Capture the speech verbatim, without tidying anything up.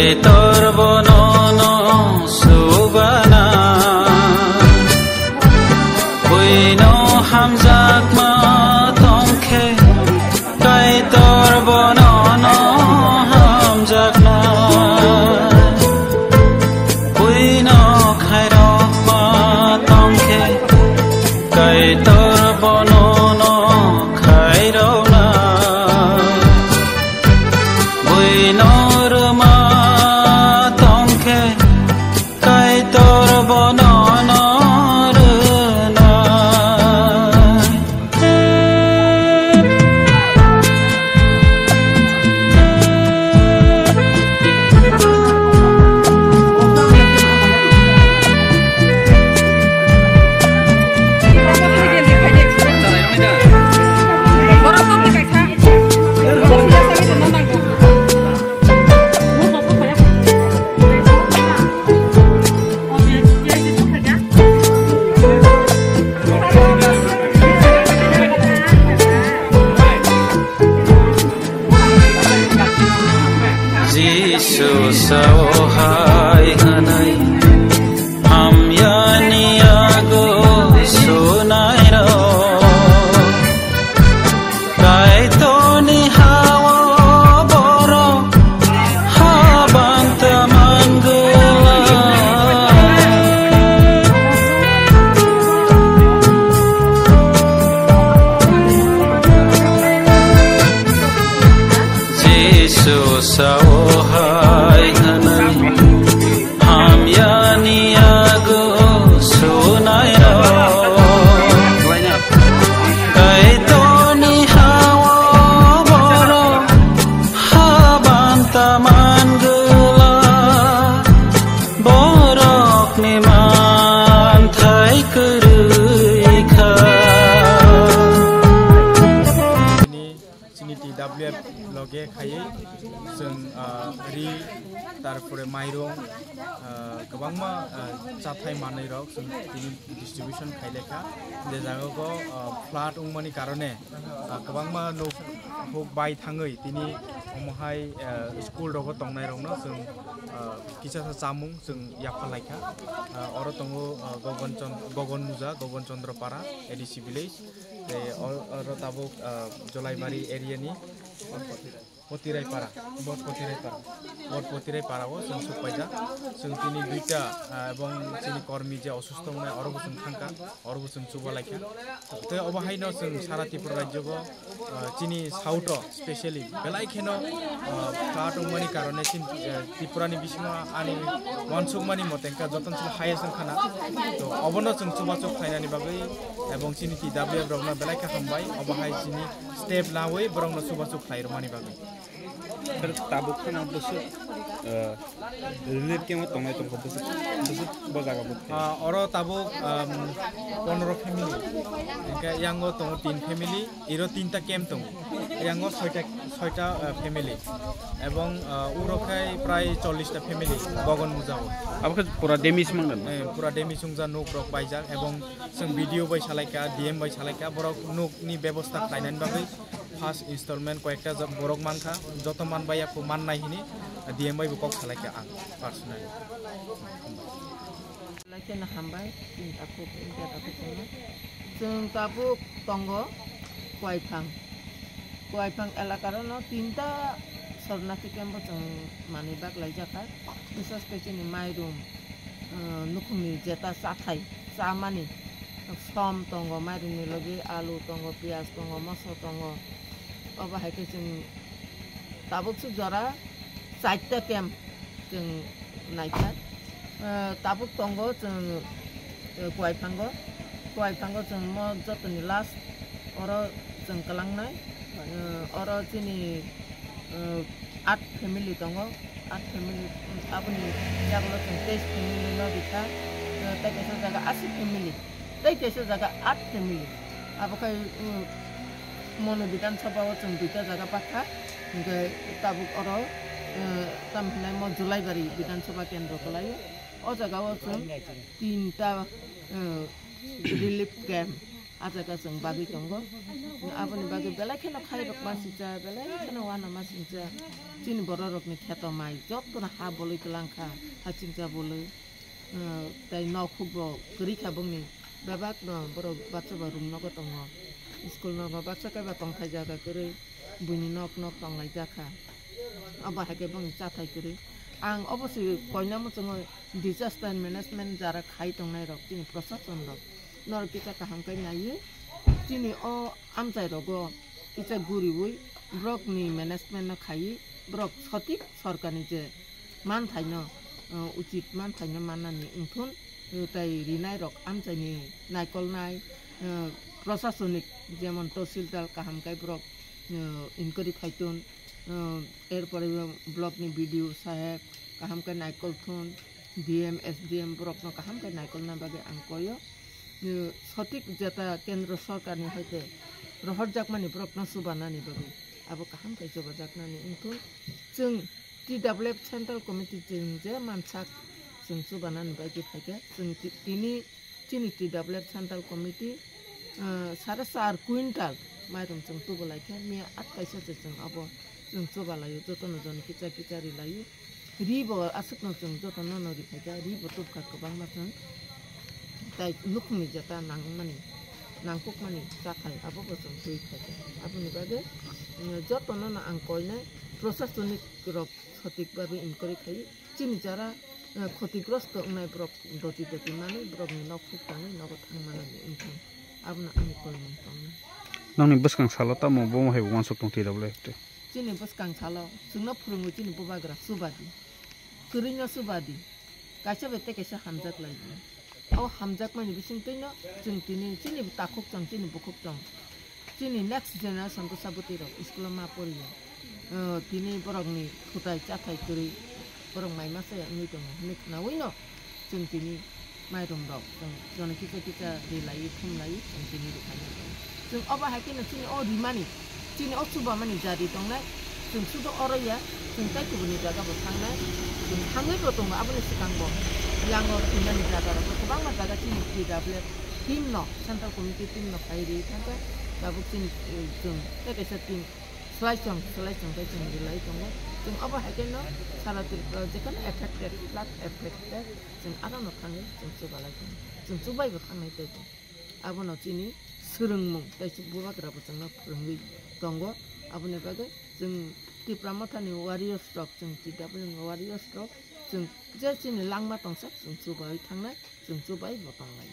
Kaitor bono no subana, buino hamjakma tongkhe, Kaitor bono no hamjakna, buino khairokma tongkhe, Kaitor bono no khairokna. Buino rwma tongkhe, Kaitor bono no rwnai. Jisu sao hai hwnwi, hamyani yago sunairok. Kaitorni hao borok habanta mangwlak. Jisu sao hai hwnwi, hamyani yago sunairok. Kaitorni hao borok habanta mangwlak, borokni manthai kwrwi kha. Chini T W F loge khaiwi chwng, ah, ri, tarpore mairung, ah, kwbangma, ah, chathai manwirok chwng tini distribution khailekha. Je jagao, ah, flood wngmani karone, ah, kwbangma nuk huk bai thangwi tini omohai, ah, school rogo tongnairokno chwng, ah, kisasa chamung chwng yapharlaikha. Ah, oro tongo, ah, Gogon Chon-, Gogon Muja, Gogon Chandra Para, A D C village. Tei o-, oro tabuk, ah, Jolaibari area ni Potirai Para, Bot Potirai Para, Bot Potirai Para o chwng sukpaijak. Chwng tini duita, ah, ebong chini kormi je osusto wngnai oro bo chwng thangkha, oro bo chwng chubalaikha. Tei obo haino chwng sara Tripura rajyo o, ah, chini south o specially belai kheno, ah, flood wngmani karone chini, ah, Tripura ni bisingo ani uansukmani mote wngkha jotono se highest wngkhana. To obono chwng chubachu khlainani bagwi ebong chini T W F rokno belai khe hambai, obo hai chini step lawi borokno chubachu khlai rwmani bagwi. Sir, tabuk kheno bwswk, eh, relief camp o tongnai tongkha bwswk, bwswk bo jaga bo. Ah, oro tabuk, um, pondro family, hingke yango tongo tin family, iro tinta camp tongo, yango soita, soita, eh, family, ebong, eh, uro khai prai chollish ta family Gogon Muja o. Abo khe pura damage mangkha na? Eh, pura damage wngja, nuk rok baijak, ebong chwng B D O bai salaikha, D M bai salaikha, borok nuk ni bebosta khlainani bagwi first installment koyekta borok mankha, joto manbaiya kho mannai hini D M bai bo kok salaikha ang personally. Belai kheno hambai, chini takhuk, wngkha takhuk chwngno. Chwng tabuk tongo Kuaiphang. Kuaiphang elakaro no tinta Sornathi camp bo chwng manwi bak laijak kha. Bisas khe chini mairum, uh, nukhungni jeta chathai, chamani som tongo, mairumni logi alu tongo, piyaj tongo, moso tongo. Obo hai khe chwng tabuk swk jora chaita camp chwng naikha. Eh, tabuk tongo chwng, eh, Kuaiphango. Kuaiphango chwng mo jotoni last oro chwng kwlangnai. Eh, oro chini, eh, at family tongo. At family, aboni yagulo chwng teis family no rikha. Eh, tei kaisa jaga asi family. Tei kaisa jaga at family. Abo khai, mm, Monu Bidhan Sabha o chwng duita jaga bakha, hingke tabuk oro, eh, tamo hinai mo Julaibari Bidhan Sabha kendro kwlaio. O jaga o chwng tinta, eh, relief camp. a jaga chwng bagwi tongo. Aboni bagwi belai kheno khairok ma singcha, belai kheno uanama singcha. Chini bororokni kheto mai jotono ha bolwi kwlangkha, ha chingcha bolwi. Ah, tei nok hukbo kwrwi kha bongni. Bebak no borok bacha ba room nogo tongo. School nogo bacha kaiba tongthai jaga kwrwi. Buini nok nok tonglai jakha. Abo hai khe bongni chathai kwrwi. Ang obo se koina muchungo disaster management jara khai tongnai rok chini prosason rok. Norok kisa kaham khe naiwi chini o amchai rogo kisa guriwi borokni management no khaiwi borok sotik sorkarni je manthaino, uh, uchit manthaino mannani wngthun, uh, tei rinairok amchaini naikolnai, uh, prosasonik jemon tohsildar kaham khe borok, uh, inquiry khaitun, uh, erpore blockni B D O saheb kaham khe naikol thun, D M, S D M borokno kaham khe naikolna bagwi ang koyo. Uh, sotik jeta kendro sorkarni haite rohorjakmani borokno chubanani bagwi abo kaham khe chubajaknani wngthun. Chwng T W F Central Committee chwng je mansak chwng chubanani bagwi phaikha. Chwng ti-, tini chini T W F Central Committee, ah, sare char quintal mairum chwng tubulaikha. Miya at kaisa se chwng abo chwng chubalaio, jotono joni kicha kicha rilaio. Ribo aswkno chwng jotono no riphaikha, ribo tubkha kwbangma chwng. Tai nukhungni jeta nangmani, nangkukmani chathai abobo chwng twi phaikha. Aboni bagwi, mm, jotono no ang koinai prosasonik rok sotik bhabe inquiry khai chini jara, eh, khotigrosto wngnai borok doti doti manwi borokni nok huk tangwi nogo thang manani wngthang. Abono ani koimung tongnai. Nokni bwskang salo tamo bomo hai uansuk tong T W F te? Chini bwskang salo chwngno phwrwngwi chini bubagra chubadi. Kwrwino chubadi. Kaisa bai tei kaisa hamjak lai di. O hamjakmani bisingtwino chwng tini chini takhuk chwng, chini bukhuk chwng, chini next generation bwsa bwtwi rok school o ma poriya. O, tini borokni thutai chathai kwrwi borok mai masa ya wngwi tongo hinwi khwnawino chwng tini mairum rok chwng jono kicha kicha rilaiwi thumlaiwi chwng tini rwkhaina tongo. Chwng obo hai kheno chini o rimani, chini o chubamani jari tongnai, chwng sudo oro ya, chwng tei kubuni jaga bo thangnai, chwng thangwi bo tongo aboni swkang bo. Yango thwinani jaga rok kwbangma jaga chini T W F team no, Central Committee team no khai ri thangkha, tabuk chini, eh, chwng tei kaisa team swlai chwng, swlai chwng tei chwng rilai tongo. Chwng obo hai kheno sara Tripura jekheno affected, flood affected, chwng aro no thangwi chwng chubalai tongo, chwng chubai bo thangnai tei tongo. Abono chini swrwngmung tei bubagra bo chwngno phwrwngwi tongo. Aboni bagwi chwng Tipra Mothani warriors rok, chwng T W F ni warriors rok, chwng je chini langma tongsa chwng chubai thangnai, chwng chubai bo tonglai.